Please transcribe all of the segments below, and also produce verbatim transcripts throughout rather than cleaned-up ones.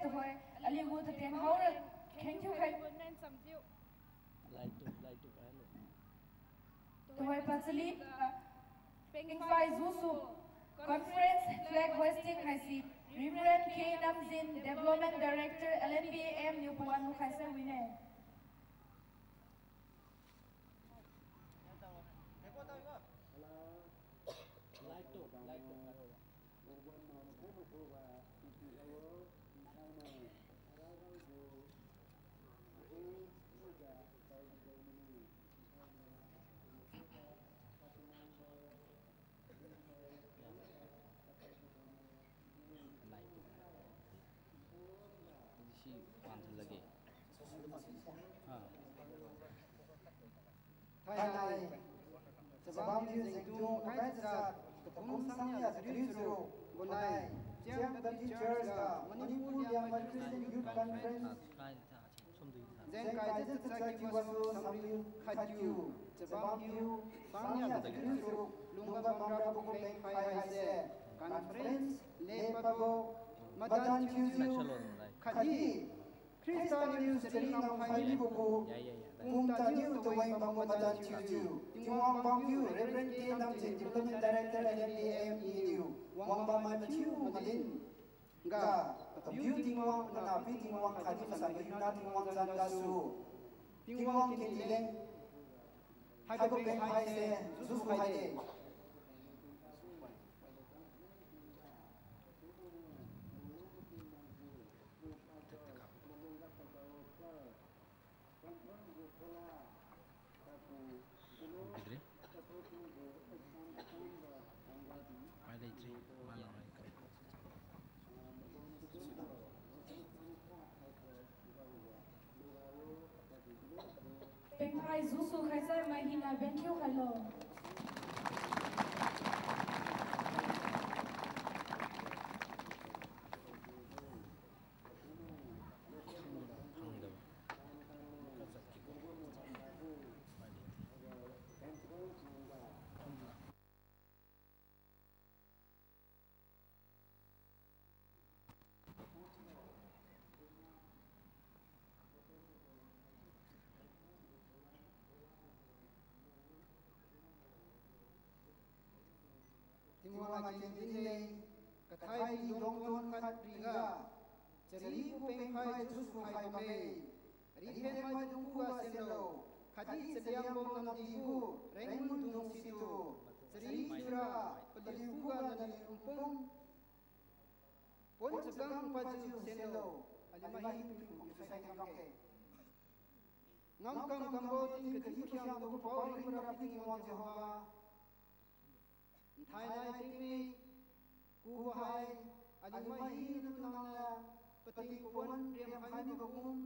Tuhoi, aliu gu tatien haora kheng thiukhai. Tuhoi pachali, Pengphai Jusu Conference flag hoisting haise Reverend K Namjin, Development Director, L N B A M niu pawan lukhai sai wine. Nai tu. Di si pan tha lagi. Ha. Thainai, Chabam Hill Zengtung, Akai Chachat, Takum Sangnia Chariu Charuk, Gunai, Chiang Baptist Church ga, Manipur Liangmai Christian Youth Conference, Jengkai Chachat Kiwasu Samriu Khatkiu, Chabam Hill, Sangnia Chariu Charuk, Lungga Bamra Bukong Pengphai haise, conference, lepabo, madan thiujiu, khatdi, Khrista niu chari ngamkhai mibo gu, pumtan niu tuweng bambo madan thiujiu, Tingwang pampiu Reverend K Namjin, Development Director L N B A M niu, wangbam mathiu madin ga, papiu Tingwang, panahpiu Tingwang, khatdi masanbo hiuna Tingwang zan gasu, Tingwang kendi leng, haibo pengphai se, jusu haide. Bidre. Pai leidre. Mano hai ka. Pengphai jusu khaisai mai hina ben thiu khailo. Tingwang lakeng dinne, kathai lidung tuan khat riga, chari gu pengphai jusu khai bamme. Riphen maidung khuga senlo, khatdi chaliang bam namdi gu rengmun dung situ, chari thiura, paliu khuga naliu npung pon chakang pajiu senlo, aliu mai hi paliu khum sai kam ke. Ngamkam kambo ting kadi khiangbo pao ringra Tingwang Jehovah. Nthainai tingmi kubo hai, aliu mai hina nangniu pating pawan riamkhai mibo kum,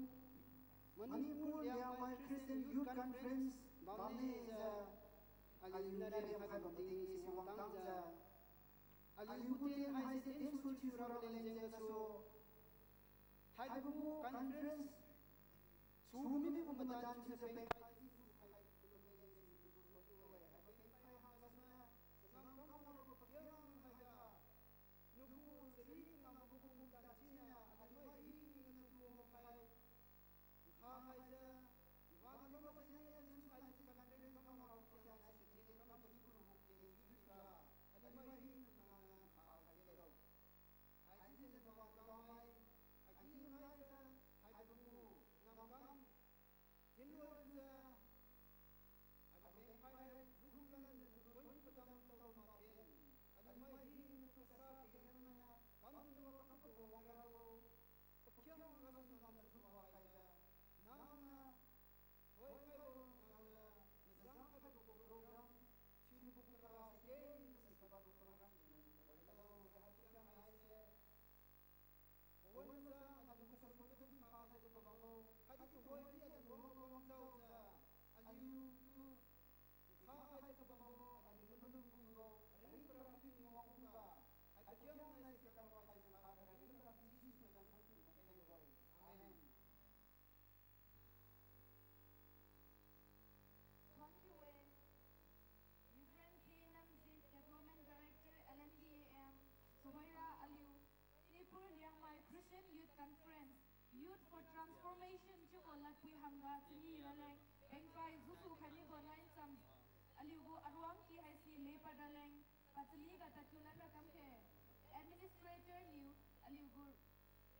Manipur Liangmai Christian Youth Conference bamnijiu, aliu na riamkhaibo tingse wangtangjiu, aliu gu ten haise tensu thiura leng jeng gasu, haibo gu conference sumi mibo madan thiujiu pengphai Nagu chari ngambo gu pumtan siniu aliu mai hina natu makhai, nkha khaijiu, nbam bam majiu niu aliu sumkhai chiu conference kam ngao thiang haise katien kam mani gu ru gu katien thiu thiura, aliu mai hina nangniu nkha khai jelo. Haichiujiu nbam bam mai, agi naijiu, haibo gu ngamkam thinlujiu, Conference, Youth for Transformation chiubo ladpui hangga chani raleng, pengkai jusu khaimibo nai cham, aliugu aruangki haise lepad raleng, pachaliga tadkiu lan rakam khe. Administrator niu, aliugu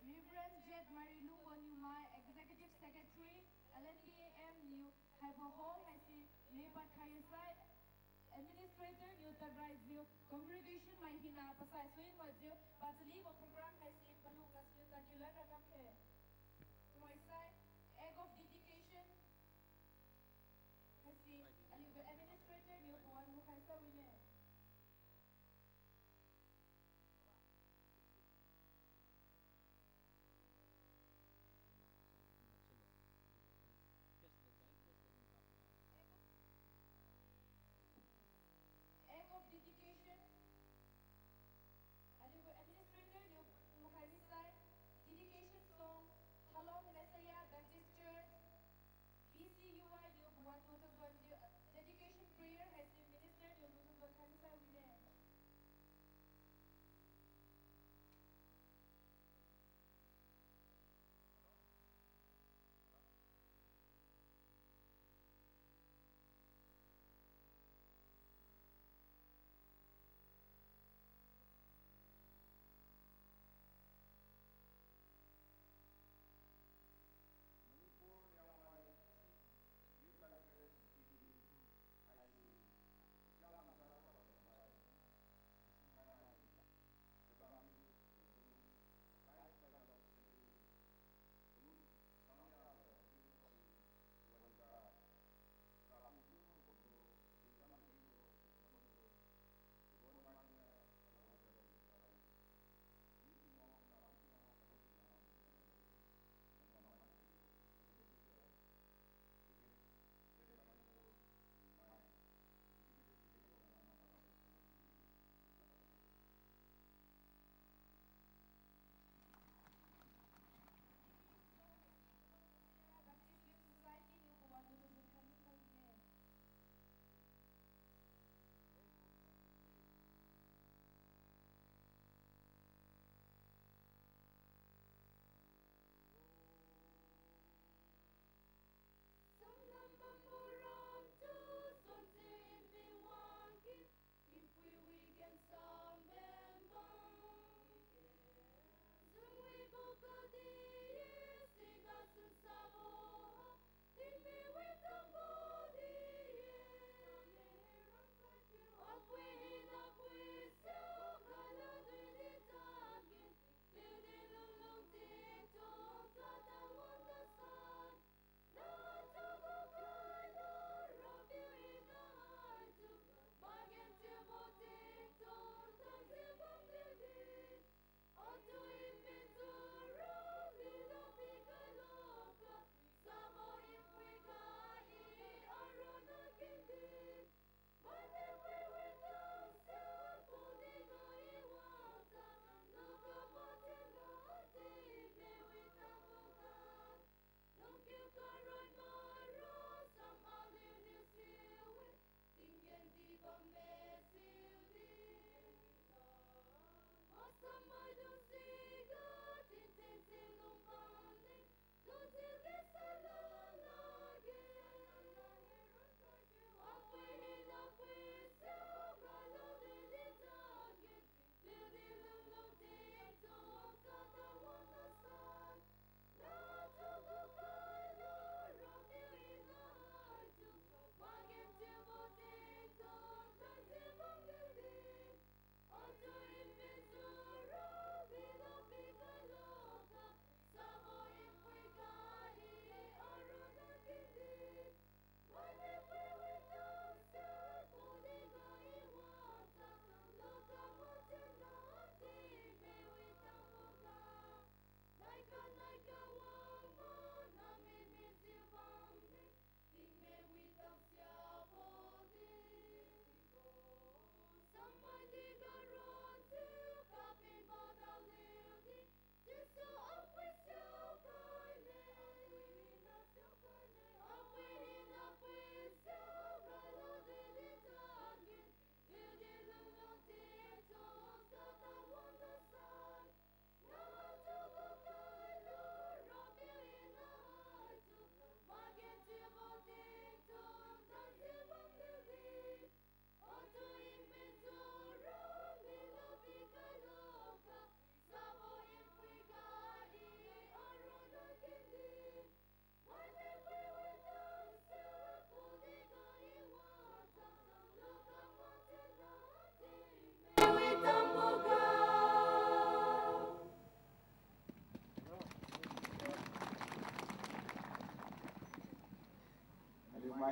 Reverend Jet Marilungbo Niumai, Executive Secretary, L N B A M niu, haibo hall haise lepad khai sai, Administrator niu tadraijiu, congregation mai hina pasai suimajiu, pachalibo program haise palung gasu tadkiu lan rakam khe. Tuhoisai, Act of Dedication haise, aliugu Administrator niu pawan lukhai sai wine. Act of Dedication. Aliugu Administrator niu makhai misai, dedication song.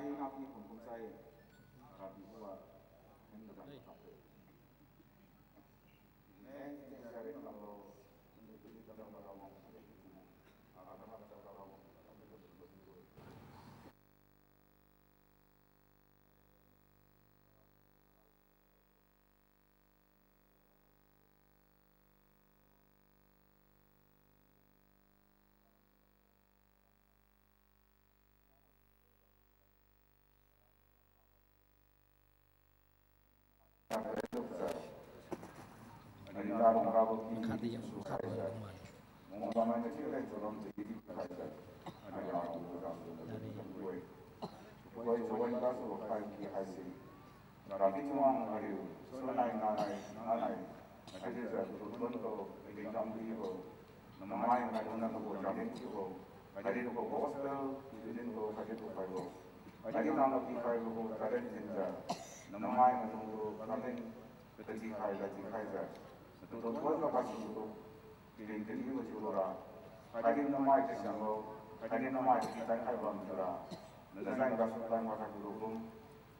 Ai napi kumkum sai, Rapiu wa, hen ka dam ka. Rapiu Tingwang aliu, sunai nanai, nanai, haichiujiu, tuton tu, exam dibo, namai maidungniu tubo, jamin chiubo, haichiubo gospel, tuton tu, haichiubo khaibo, haichiu nang pikhaibo, talent thinjiu, namai maidung tu, talent, katikhai, katikhaijiu, tuton tu, kasibo, Tingting yu chiu lura. Khatdi namai kasiangbo, khatdi namai katitan khai bam lura. Nazan gasu tan wa khat lugum.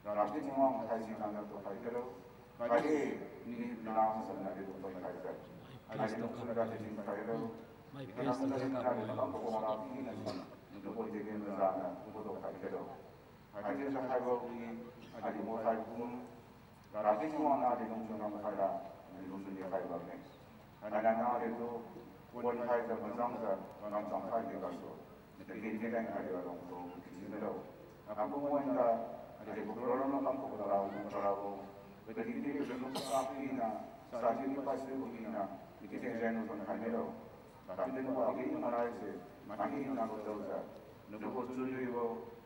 Rapiu Tingwang haisi nangniu tukhai khailo. Khatdi ni nang hasan nadi tukhai khailo. Khatdi nang sura katitan khailo. Khatdi nang sura katitan khailo. Nang pukong rapi nadi. Nang pukong tingin mazan nadi tukhai khailo. Haichiujiu khaibo wi, aliu makhai kum, Rapiu Tingwang nang aliu lungchun ram khaira, aliu lungchun di khaibo ne. Haichiujiu nang aliu tu, wan khaijiu mazangjiu, ram chang khai di gasu. Nagin di leng aliu alung tu, kisin lo. Akum wan ga, aliu program kam ku kara, kara bo. Pagin di lung sa pi na, sa di ni pa si pi na, niki jeng jeng lung khai ne lo. Rapiu Tingwang agi marai se, magi na ko tau sa. Nagu chunwibo,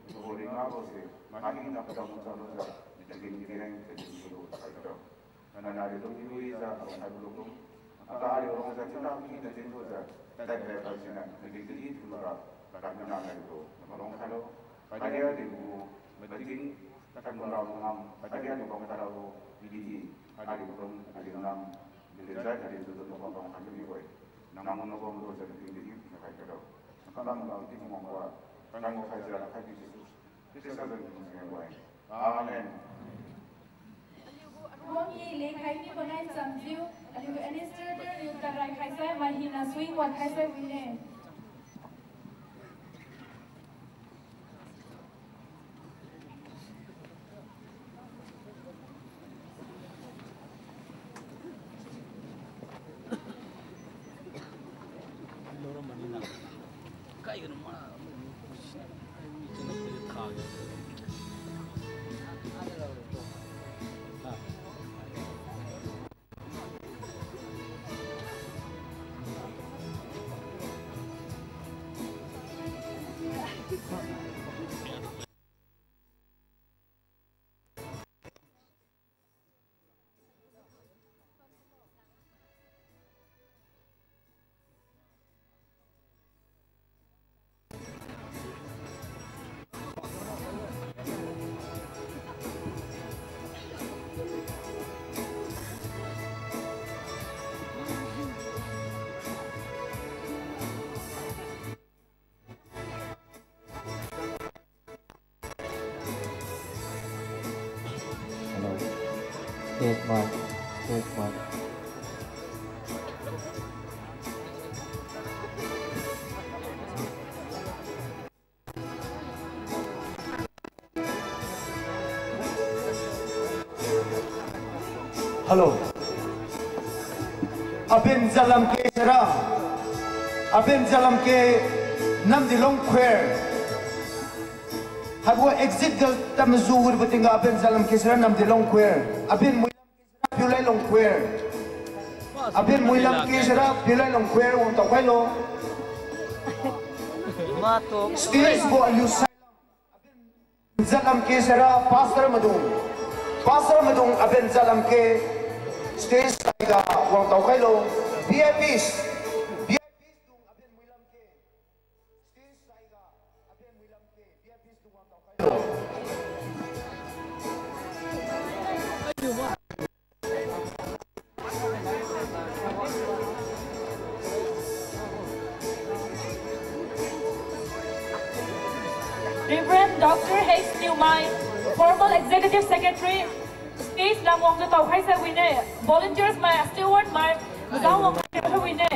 nagu ringabo se, magi na ko tau sa lo sa. Nagin di leng, nagin di leng, nagin di leng. Nana ri tu kiwi sa, alung khai bu lung. Ata ri rong sa, china pi na chin tu sa. Tai pai pai sina, nagin di leng, nagin di leng. Rapiu nana ri tu, nalung khai lo. Kadi adi gu, mating, takam gu rao ngam, kadi adi gu bang tarao, bidi, adi gu bang, adi gu nam, bidi zai, adi gu bang bang kami ni wai. Nang nang bang ro zai bidi, na kai kado. Nang kalam bang di mong wa, kang wa kai zai, kai di Jesu. Jesu zai bidi wai. Amen. Aliu gu aruang i leng khai ni banai chamjiu, aliu gu administrator niu tarai khaisai, mai hina swing wat khaisai wine. Hello. Test mic. Test mic. Hello. Aben Jalam ke sira. Aben Jalam ke Namdilong Choir. Haibo exit ga tamzu wurbo tingga Aben Jalam ke sira Namdilong Choir. Aben Muilam ke sira Piulailong Choir. Aben Muilam ke sira Piulailong Choir wang tao khailo. Stage bo aliu sai. Jalam ke sira Pastor Madung. Pastor Madung Aben Jalam ke stage saiga wang tao khailo. V I Ps. V I Ps dung Aben Muilam ke. Stage saiga Aben Muilam ke. V I Ps dung wang tao khailo. Reverend Doctor H Niumai, Formal Executive Secretary, Stage lamwang tu taokhai sai wine, Volunteers mai, Steward mai, zangwang tu taokhai wine.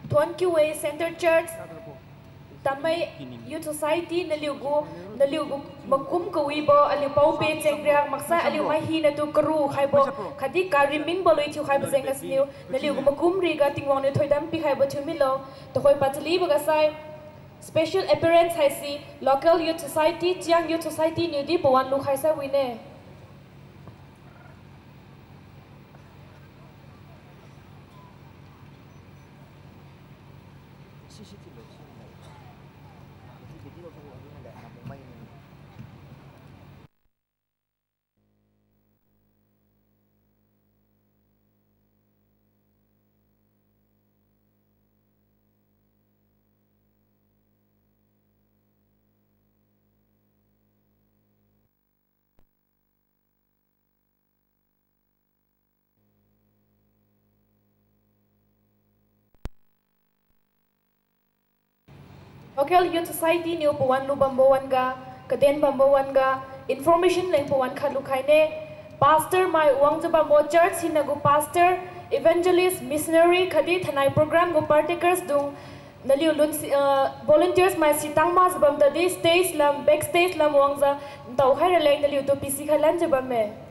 Thuon kiu-e Centre Church, Tamei Youth Society, naliu gu, naliu gu makum kawibo, aliu paope chengriak, maksai aliu mai hinatu karu khaibo, khatdi kariminbo lui thiu khaibo jeng gasiniu, naliu gu makum riga Tingwang niu thoidam pikhaibo thiu milo, tuhoi pachalibo ga sai, special appearance haise, local youth society, Chiang Youth Society niu di pawan lukhai sai wine. Local Youth Society niu pawan lu bambo wan-ga, kaden bambo wan-ga, information leng pawan khat lukhaine. Pastor mai wangjiu bambo church hinagu pastor, evangelist, missionary khatdi thainai program gu partakers dung, naliu lun si, ah, volunteers mai sitang makjiu bam tadi stage lam, backstage lam wangjiu ntao khai raleng naliutu pisikhai lanjiu bamme.